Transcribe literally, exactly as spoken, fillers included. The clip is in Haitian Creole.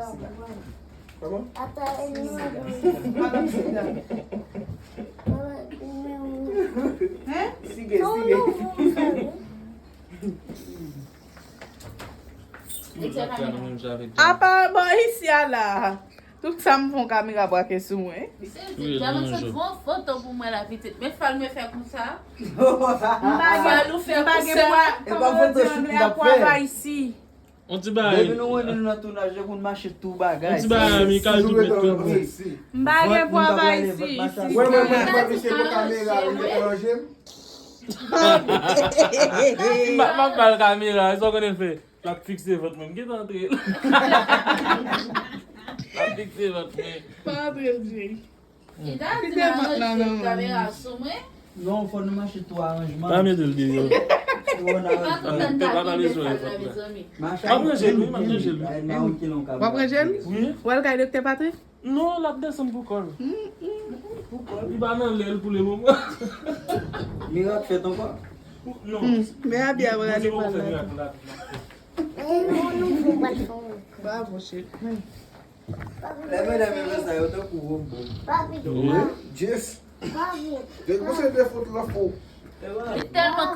Kòman? Hein? Sige, sige. Apa bò isi a la. Tout sa m fè yon kamera brake sou mwen. Wi, nan jou. Fè yon foto pou mwen la pitit. Men fal mwen fè konsa. M pa gen Fal ou fè konsa. E pa foto shoot m t ap fè. On ti bagay. Depi nou wè nou nan tounaj, e pou n mache tou bagay. On ti bagay, Mikal tou met kòb. M pa gen pwa pa isi. Wè mwen mwen pa misye pou kamera li te aranje m. M ap ba l kamera, sa w konnen l fè? L ap fikse vant mwen. M gentan antre l. L ap fikse vant mwen. Pa antre l, Jay. Li te vant la nan men. Non, fò nou mache tou aranjman. Pa mete l deyò. Pè pa ta bezwen vant la. M ap pran jèl wi, m ap pran jèl wi. W ap pran jèl? Wi. W al kay doktè Patrick? Non, l ap desann pou kò l. Pou kò l. Li pa nan lè l pou le moman. Mirak fèt ankò. Non. Men abi a prale pale. Mirak nan lavi. Bravo, cheri. Lè medam yo fè sa, yo tankou wòb bon. Yes. Dèk mwen se de foto la fo. Li tèlman